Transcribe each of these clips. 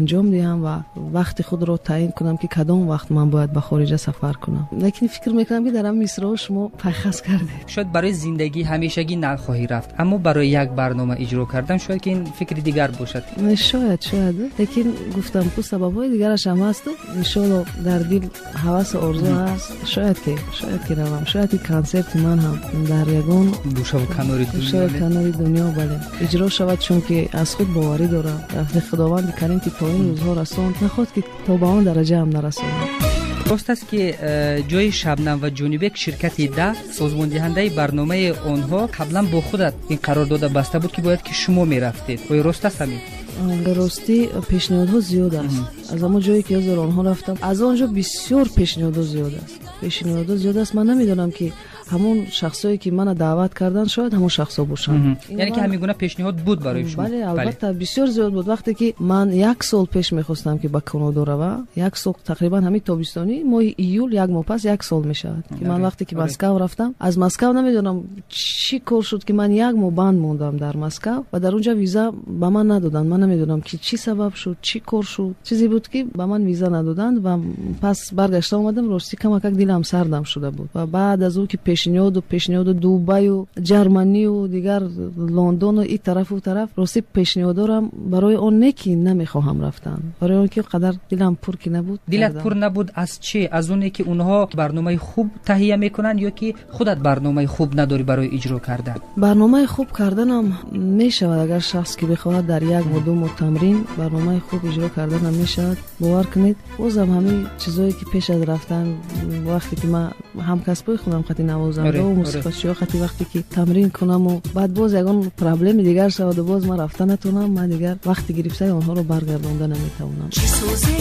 Анҷом диҳам ва вақти худро таъин кунам, ки кадом вақт ман бояд ба хориҷа сафар кунам. Лекин фикр мекунам, ки дар ҳам мисраҳо шумо пайхас кардед. Шояд барои зиндагии ҳамешагӣ нахоҳӣ рафт, аммо барои як барнома иҷро кардан шояд ки ин фикри дигар бошад. Шояд, лекин гуфтам ку, сабабҳои дигараш ҳам ҳасту, иншоалло, дар дил ҳавасу орзу ҳаст. Шояд ки равам, шояд ки консерти ман ҳам дар ягон гӯшаву канори гӯшаву канори дунё, бале, иҷро шавад, чунки аз худ боварӣ дорам. Худованди карим, ки то ин рӯзҳо расонд, нахоҳад, ки то ба он дараҷаам нарасонад. Рост аст, ки ҷои Шабнам ва Ҷонибек ширкати Да, созмондиҳандаи барномаи онҳо, қаблан бо худат ин қарордода баста буд, ки бояд ки шумо мерафтед? Оё рост аст ҳамин? Ростӣ, пешниҳодҳо зиёд аст. Аз ҳамон ҷое ки ҳозир онҳо рафтам, аз он ҷо бисёр пешниҳодҳо зиёд аст, пешниҳодҳо зиёд аст. Ман намедонам, ки ҳамон шахсое, ки мана даъват карданд, шояд ҳамон шахсҳо бошанд. Яъне ки ҳамин гуна пешниҳод буд барои шумо? Бале, албатта, бисёр зиёд буд. Вақте ки ман як сол пеш мехостам, ки ба Канодо равам, як сол тақрибан, ҳамин тобистонӣ, моҳи июл, як моҳ пас як сол мешавад, ки ман вақте ки Москав рафтам, аз Москав намедонам чӣ кор шуд, ки ман як моҳ банд мондам дар Москав ва дар он ҷо виза ба ман надоданд. Ман намедонам, ки чӣ сабаб шуд, чӣ кор шуд, чизе буд, ки ба ман виза надоданд ва пас баргашта омадам. Ростӣ, камакак дилам сардам шуда буд. Ва баъд аз ӯ ки пешниҳоду Дубаю Ҷарманию дигар Лондону и тарафу тараф, ростӣ, пешниҳодорам барои он не, ки намехоҳам рафтан, барои он ки қадар дилам пур ки набуд. Дилат пур набуд аз чӣ? Аз оне ки онҳо барномаи хуб таҳия мекунанд ё ки худат барномаи хуб надорӣ барои иҷро кардан? Барномаи хуб карданам мешавад. Агар шахс ки бихоҳад, дар як моҳ, 2 моҳ тамрин барномаи хуб иҷро карданам мешавад. Бовар кунед, бозам ҳамин чизое, ки пеш аз рафтан, вақте ки ман ҳамкасбои худам қати, навозандаву мусиқачиҳо қати вақте ки тамрин кунаму баъд боз ягон проблеми дигар шаваду боз ман рафта натонам, ман дигар вақти гирифтаи онҳоро баргардонда наметавонам.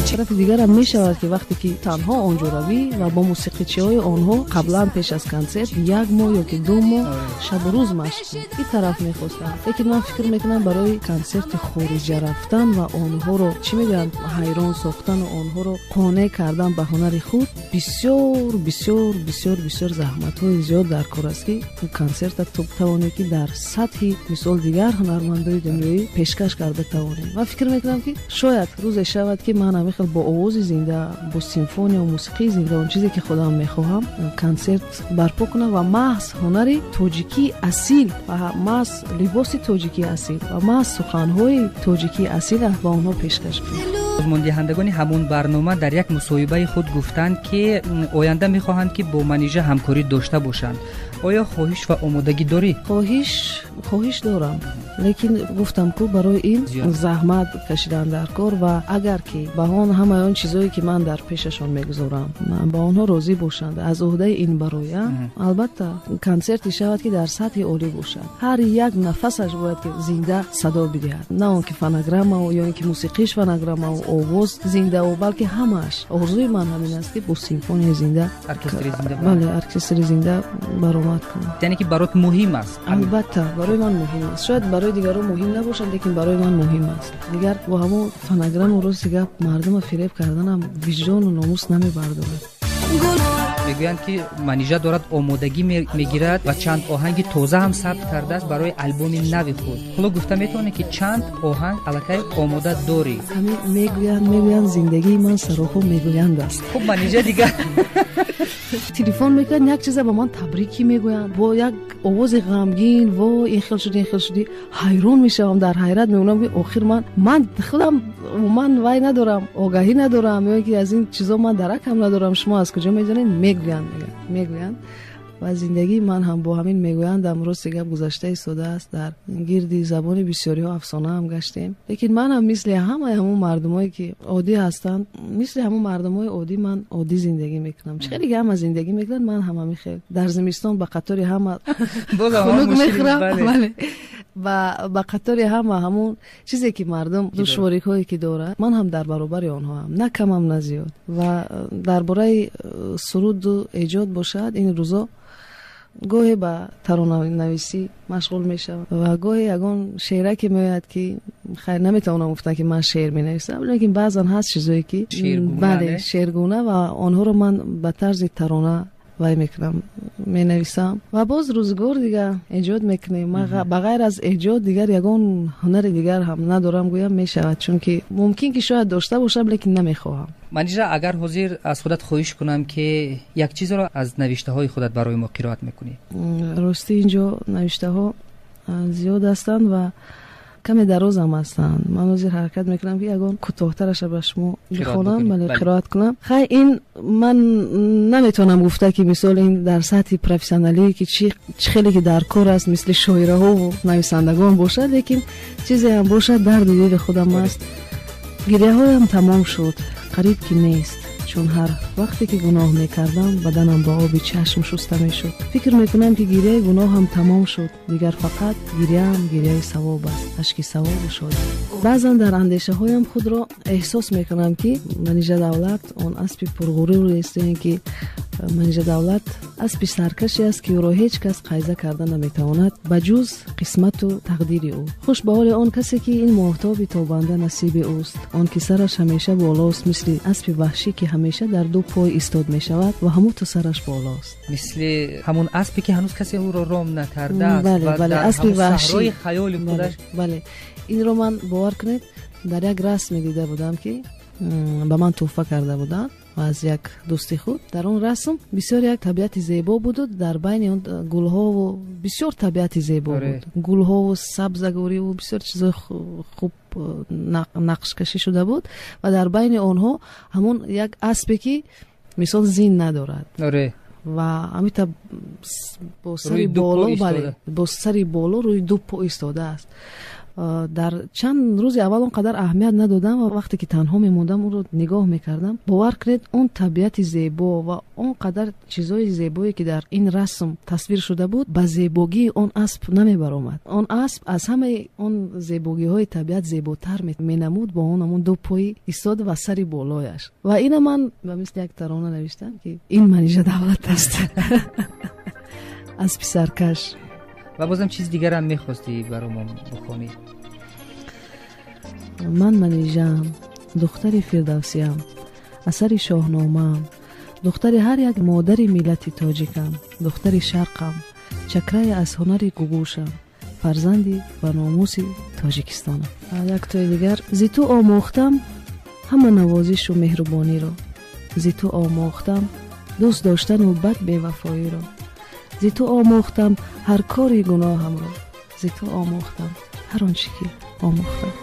Тарафи дигарам мешавад, ки вақте ки танҳо он ҷо равӣ ва бо мусиқичиҳои онҳо қаблан, пеш аз консерт, як моҳ ё ки 2 моҳ шабу рӯз машқ кунӣ. Ин тараф мехостам, лекин ман фикр мекунам, барои консерти хориҷа рафтан ва онҳоро, чӣ мегӯянд, ҳайрон сохтану онҳоро қонеъ кардан ба ҳунари худ бисёр, бисёр, бисёр, бисёр заҳматҳои зиёд дар кор аст, ки консерта ту тавонӣ, ки дар сатҳи мисол дигар ҳунармандои дунёӣ пешкаш карда тавонӣ. Ман фикр мекунам, ки шояд рӯзе шавад, ки ман ҳамин хел бо овози зинда, бо симфония, мусиқии зинда, он чизе, ки худам мехоҳам, консерт барпо кунам ва маҳз ҳунари тоҷикии асил ва маҳз либоси тоҷикии асил ва маҳз суханҳои тоҷикии асила ба онҳо пешкаш кунам. Созмондиҳандагони ҳамон барнома дар як мусоҳибаи худ гуфтанд, ки оянда мехоҳанд, ки бо Манижа ҳамкорӣ дошта бошанд. Оё хоҳиш ва омодагӣ дорӣ? Хоҳиш дорам, лекин гуфтам ку, барои ин заҳмат кашидан дар кор ва агар ки ба он ҳамаи он чизое, ки ман дар пешашон мегузорам, ба онҳо розӣ бошанд, аз уҳдаи ин бароям, албатта, консерте шавад, ки дар сатҳи олӣ бошад. Ҳар як нафасаш бояд ки зинда садо бидиҳад, на он ки фонограммау ё ин ки мусиқиш фонограммау, овоз зиндау, балки ҳамааш. Орзуи ман ҳамин аст, ки бо симфония зинда, бале, оркестри зинда баромад кунам. Яъне ки барот муҳим аст? Албатта, барои ман муҳим аст. Шояд барои дигарон муҳим набошад, лекин барои ман муҳим аст. Дигар бо ҳамон фонограмму, рости гап, мардума фиреб карданам виҷдону номус намебардорад. Мегӯянд, ки Манижа дорад омодагӣ мегирад ва чанд оҳанги тоза ҳам сабт кардааст барои албоми нави худ. Ҳоло гуфта метавонед, ки чанд оҳанг аллакай омода дорӣ? Ҳамин мегӯянд, зиндагии ман саропо мегӯянд аст. Хуб, Манижа, дигар. Телефон мекунанд, як чиза ба ман табрикӣ мегӯянд бо як овози ғамгин: «Во, ин хел шуди, ин хел шудӣ». Ҳайрон мешавам, дар ҳайрат мемонам, ки охир ман худам умуман вай надорам, огаҳӣ надорам ё ки аз ин чизо ман даракам надорам. Шумо аз куҷо медонед? Мегӯянд ва зиндагии ман ҳам бо ҳамин мегӯяндам, рости гап, гузашта истодааст. Дар гирди забони бисёриҳо афсонаам гаштем, лекин манам мисли ҳамаи ҳамон мардумое, ки оддӣ ҳастанд, мисли ҳамон мардумои оддӣ ман оддӣ зиндагӣ мекунам. Чӣ хеле ҳама зиндагӣ мекунанд, ман ҳам ҳамин хел дар зимистон ба қатори ҳама хунук мехӯрам, бале, ба қатори ҳама ҳамон чизе, ки мардум душвориҳое ки дорад, ман ҳам дар баробари онҳоам, на камам, на зиёд. Ва дар бораи суруду эҷод бошад, ин рӯзо гоҳе ба таронанависӣ машғул мешавам ва гоҳе ягон шеъраке меояд, ки хайр, наметавонам гуфтан, ки ман шеър менависам, лекин баъзан ҳаст чизое, ки, бале, шеъргуна ва онҳоро ман ба тарзи тарона вай мекунам, менависам ва боз рӯзгор дигар эҷод мекунем. Ман ба ғайр аз эҷод дигар ягон ҳунари дигар ҳам надорам, гӯям мешавад, чунки мумкин ки шояд дошта бошам, лекин намехоҳам. Манижа, агар ҳозир аз худат хоҳиш кунам, ки як чизро аз навиштаҳои худат барои мо қироат мекунӣ? Ростӣ, инҷо навиштаҳо зиёд ҳастанд ва каме дарозам ҳастанд. Ман ҳозир ҳаракат мекунам, ки ягон кӯтоҳтараша ба шумо бихонам, бале, қироат кунам. Хай, ин ман наметавонам гуфта, ки мисол ин дар сатҳи профессионалӣ, ки чӣ хеле ки дар кор аст, мисли шоираҳову нависандагон бошад, лекин чизе ҳам бошад, дарди дили худам аст. Гиряҳоям тамом шуд, қариб ки нест, чун ҳар вақте ки гуноҳ мекардам, баданам ба оби чашм шуста мешуд. Фикр мекунам, ки гиряи гуноҳам тамом шуд, дигар фақат гиряам гиряи савоб аст, ашки савобу шодӣ. Баъзан дар андешаҳоям худро эҳсос мекунам, ки Манижа Давлат он аспи пурғурурест, ки Манижа Давлат аспи саркаше аст, ки ӯро ҳеҷ кас қайза карда наметавонад, ба ҷуз қисмату тақдири ӯ. Хуш ба ҳоли он касе, ки ин моҳтоби тобанда насиби ӯст, он ки сараш ҳамеша болост, мисли аспи ваҳшӣ, ки ҳамеша дар ду пой истод мешавад ва ҳамуто сараш болост. Мисли ҳамон аспе, ки ҳанӯз касе ӯро ром накардааст. Бале, аспи ваҳшӣ. Хаёли худаш. Бале, инро ман, бовар кунед, дар як расме дида будам, ки ба ман тӯҳфа карда буданд аз як дӯсти худ. Дар он расм бисёр як табиати зебо буду дар байни он гулҳову бисёр табиати зебо буд, гулҳову сабзагориву бисёр чизои хуб нақшкашӣ шуда буд ва дар байни онҳо ҳамон як аспе, ки мисол зин надорад ва ҳамита бо сари боло, бале, бо сари боло рӯи ду по истодааст. Дар чанд рӯзи аввал он қадар аҳамият надодам ва вақте ки танҳо мемондам, онро нигоҳ мекардам, бовар кунед, он табиати зебо ва он қадар чизҳои зебое, ки дар ин расм тасвир шуда буд, ба зебогии он асп намебаромад. Он асп аз ҳамаи он зебогиҳои табиат зеботар менамуд, бо он ҳамон ду пои истода ва сари болояш. Ва ина ман ба мисли як тарона навиштам, ки ин Манижа Давлат аст, аспи саркаш. Ва бозам чизи дигарам мехостӣ баро мо бихонӣ? Ман Манижаам, духтари Фирдавсиям, асари Шоҳномаам, духтари ҳар як модари миллати тоҷикам, духтари шарқам, чакрае аз ҳунари гугӯшам, фарзанди ба номуси Тоҷикистонам. Як тои дигар: зи ту омӯхтам ҳама навозишу меҳрубониро, зи ту омӯхтам дӯст доштану бад бевафоиро, зи ту омӯхтам ҳар кори гуноҳамро, зи ту омӯхтам ҳар он чӣ ки омӯхтам.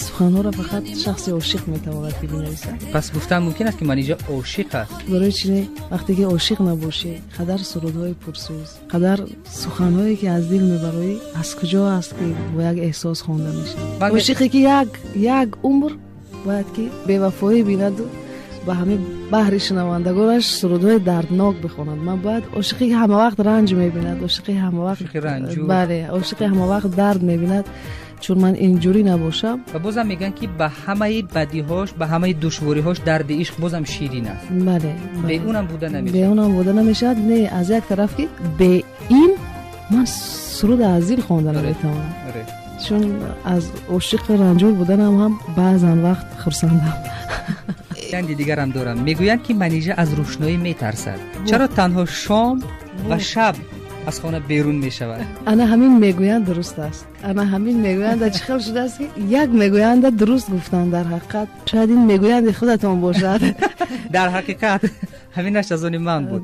Суханҳоро фақат шахси ошиқ метавонад ки бинависад. Пас гуфтан мумкин аст, ки Манижа ошиқ аст? Барои чи не? Вақте ки ошиқ набошӣ, қадар сурудҳои пурсӯз, қадар суханҳое, ки аз дил мебароӣ, аз куҷо аст, ки бо як эҳсос хонда мешавад? Ошиқе, ки як умр бояд ки бевафоӣ бинаду ба ҳамин баҳри шунавандагонаш сурудҳои дарднок бихонад. Ман бояд ошиқе, ки ҳамавақт ранҷ мебинад, ошиқи ҳамавақт, бале, ошиқи ҳамавақт дард мебинад, чун ман инҷурӣ набошам. Ва бозам мегӯянд, ки ба ҳамаи бадиҳош, ба ҳамаи душвориҳош дарди ишқ бозам ширин аст. Бале. Бе унам буда намешавад. Бе унам буда намешавад. Не, аз як тараф, ки бе ин ман суруд аз дил хонда наметавонам, чун аз ошиқи ранҷур буданам ҳам баъзан вақт хурсандам. Янди дигарам дорам. Мегӯянд, ки Манижа аз рӯшноӣ метарсад. Чаро танҳо шом ва шаб аз хона берун мешавад? Ана ҳамин мегӯянд дуруст аст. Ана ҳамин мегӯянда чӣ хел шудааст, ки як мегӯянда дуруст гуфтанд? Дар ҳақиқат, шояд ин мегӯянди худатон бошад. Дар ҳақиқат, ҳаминаш аз они ман буд.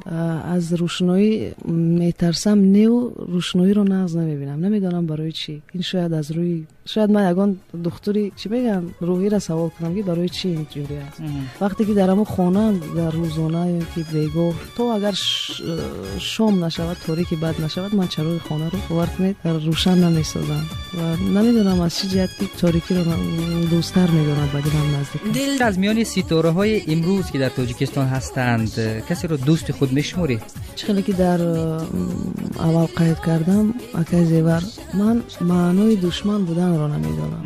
Аз рӯшноӣ метарсам неу, рӯшноиро нағз намебинам. Намедонам барои чӣ. Ин шояд аз рӯи, шояд ман ягон духтури, чӣ мегӯям, рӯҳиро савол кунам, ки барои чӣ инҷурӣ аст. Вақте ки дар ҳамон хона дар рӯзона ё ки бегоҳ, то агар шом нашавад, торики бад нашавад, ман чароғи хонаро, бовар кунед, рӯшан намесозам ва намедонам аз чӣ ҷиҳат, ки торикиро дӯсттар медонам, ба дилам наздик. Аз миёни ситораҳои имрӯз, ки дар Тоҷикистон ҳастанд, касеро дӯсти худ мешуморӣ? Чӣ хеле ки дар аввал қайд кардам, акай Зевар, ман маънои душман буданро намедонам.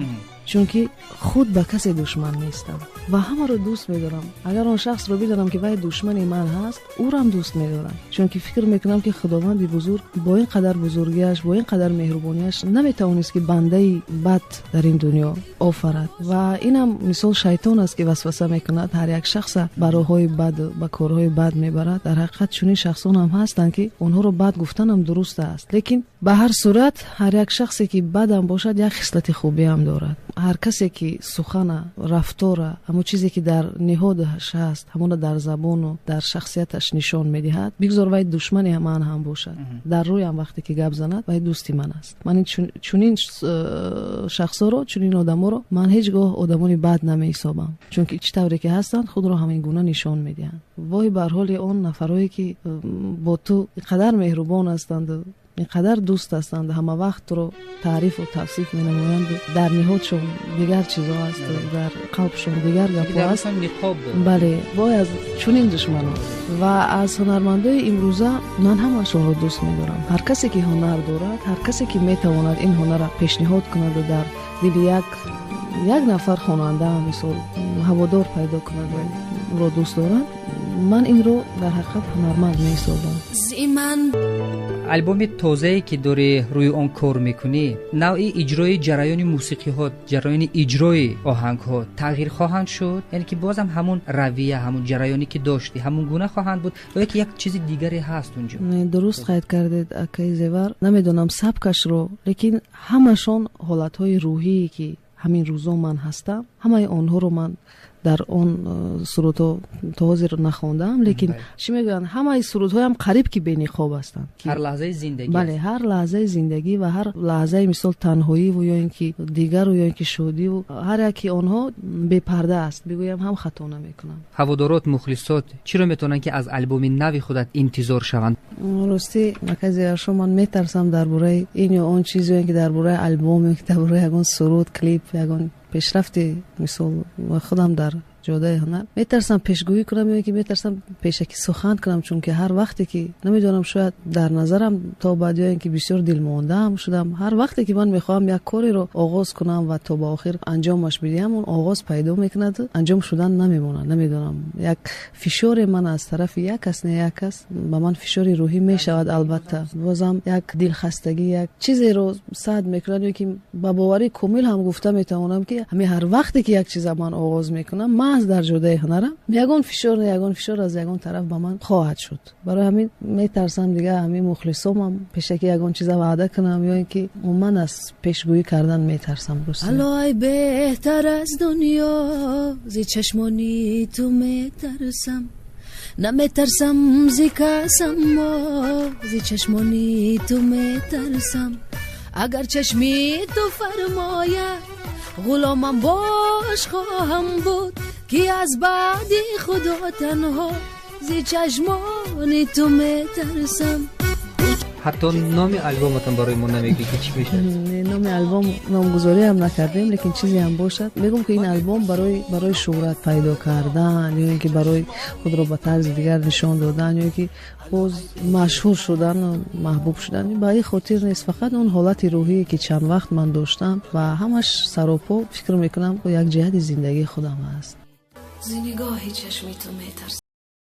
Чунки худ ба касе душман нестам ва ҳамаро дӯст медорам. Агар он шахсро бидонам, ки вай душмани ман ҳаст, ӯрам дӯст медорам, чунки фикр мекунам, ки Худованди бузург бо ин қадар бузургиаш, бо ин қадар меҳрубониаш наметавонист, ки бандаи бад дар ин дунё офарад. Ва инам мисол шайтон аст, ки васваса мекунад, ҳар як шахса ба роҳҳои бад, ба корҳои бад мебарад. Дар ҳақиқат чунин шахсон ҳам ҳастанд, ки онҳоро бад гуфтанам дуруст аст, лекин ба ҳар сурат ҳар як шахсе, ки бадам бошад, як хислати хубиам дорад. Ҳар касе, ки сухана, рафтора, ҳамон чизе, ки дар ниҳодаш ҳаст, ҳамона дар забону дар шахсияташ нишон медиҳад, бигзор вай душмани ман ҳам бошад, дар рӯям вақте ки гап занад, вай дӯсти ман аст. Ман чунин шахсоро, чунин одаморо ман ҳеҷ гоҳ одамони бад намеҳисобам, чунки чӣ тавре ки ҳастанд, худро ҳамин гуна нишон медиҳанд. Вой бар ҳоли он нафарое, ки бо ту ин қадар меҳрубон ҳастанду ин қадар дӯст ҳастанд, ҳама вақт туро тарифу тавсиф менамоянду дар ниҳодшон дигар чизо ҳасту дар қалбшон дигар гапҳо аст. Бале, вой аз чунин душманон. Ва аз ҳунармандои имрӯза ман ҳамашонро дӯст медорам. Ҳар касе, ки ҳунар дорад, ҳар касе, ки метавонад ин ҳунарро пешниҳод кунаду дар дили як нафар хонанда, мисол, ҳаводор пайдо кунад, ӯро дӯст дорад, ман инро дар ҳақиқат ҳунарманд меҳисобам. Албоми тозае, ки дорӣ, рӯи он кор мекунӣ, навъи иҷрои ҷараёни мусиқиҳо, ҷараёни иҷрои оҳангҳо тағйир хоҳанд шуд? Яъне ки бозам ҳамун равия, ҳамун ҷараёне, ки доштӣ, ҳамун гуна хоҳанд буд ё ки як чизи дигаре ҳаст унҷо? Дуруст қайд кардед, акаи Зевар. Намедонам сабкашро, лекин ҳамашон ҳолатҳои рӯҳие, ки ҳамин рӯзо ман ҳастам, ҳамаи онҳоро ман дар он сурудҳо то ҳозир нахондаам, лекин чӣ мегӯянд, ҳамаи сурудҳоям қариб ки бениқоб ҳастанд. Ҳар лаҳзаи зиндагӣ. Бале, ҳар лаҳзаи зиндагӣ ва ҳар лаҳзаи, мисол, танҳоиву ё ин ки дигару ё ин ки шодиву ҳар яки онҳо бепарда аст, бигӯям ҳам хато намекунам. Ҳаводорот, мухлисот чиро метавонанд, ки аз албоми нави худат интизор шаванд? Ростӣ, акаи Зеваршо, ман метарсам дар бораи ин ё он чиз, ё ин ки дар бораи альбом, ё ки дар бораи ягон суруд, клип, ягон пешрафти, мисол, худам дар ҷодаи ҳунар метарсам пешгӯӣ кунам ё ки метарсам пешакӣ сухан кунам, чунки ҳар вақте ки, намедонам, шояд дар назарам то баъд ё ин ки бисёр дилмондаам шудам, ҳар вақте ки ман мехоҳам як кореро оғоз кунам ва то ба охир анҷомаш бидиҳам, он оғоз пайдо мекунад, анҷом шудан намемонад. Намедонам, як фишоре ман аз тарафи як кас, не як кас, ба ман фишори рӯҳӣ мешавад. Албатта, бозам як дилхастагӣ, як чизеро сад мекунад, ё ки ба боварии комил ҳам гуфта метавонам, ки ҳамин ҳар вақте ки як чиза ман оғоз мекунам, маҳз дар ҷодаи ҳунарам, ягон фишор, не ягон фишор аз ягон тараф ба ман хоҳад шуд. Барои ҳамин метарсам дига ҳамин мухлисомам пешакӣ ягон чиза ваъда кунам ё ин ки умуман аз пешгӯӣ кардан метарсам, рости. Аллои, беҳтар аз дунё зи чашмони ту метарсам, наметарсам зи кас, аммо зи чашмони ту метарсам. Агар чашми ту фармояд, ғуломам бош хоҳам буд, ки аз баъди Худо танҳо зи чашмони ту метарсам. Ҳатто номи албоматон барои мо намегӯӣ, ки чӣ мешавад? Номи альбом номгузориам накардем, лекин чизе ҳам бошад, мегӯм, ки ин альбом барои шӯҳрат пайдо кардан ё ин ки барои худро ба тарзи дигар нишон додан ё ин ки боз машҳур шудану маҳбуб шудан, ба ин хотир нест. Фақат он ҳолати рӯҳие, ки чанд вақт ман доштам ва ҳамаш саропо, фикр мекунам, як ҷиҳати зиндагии худам аст. Зи нигоҳи чашми ту метарсам.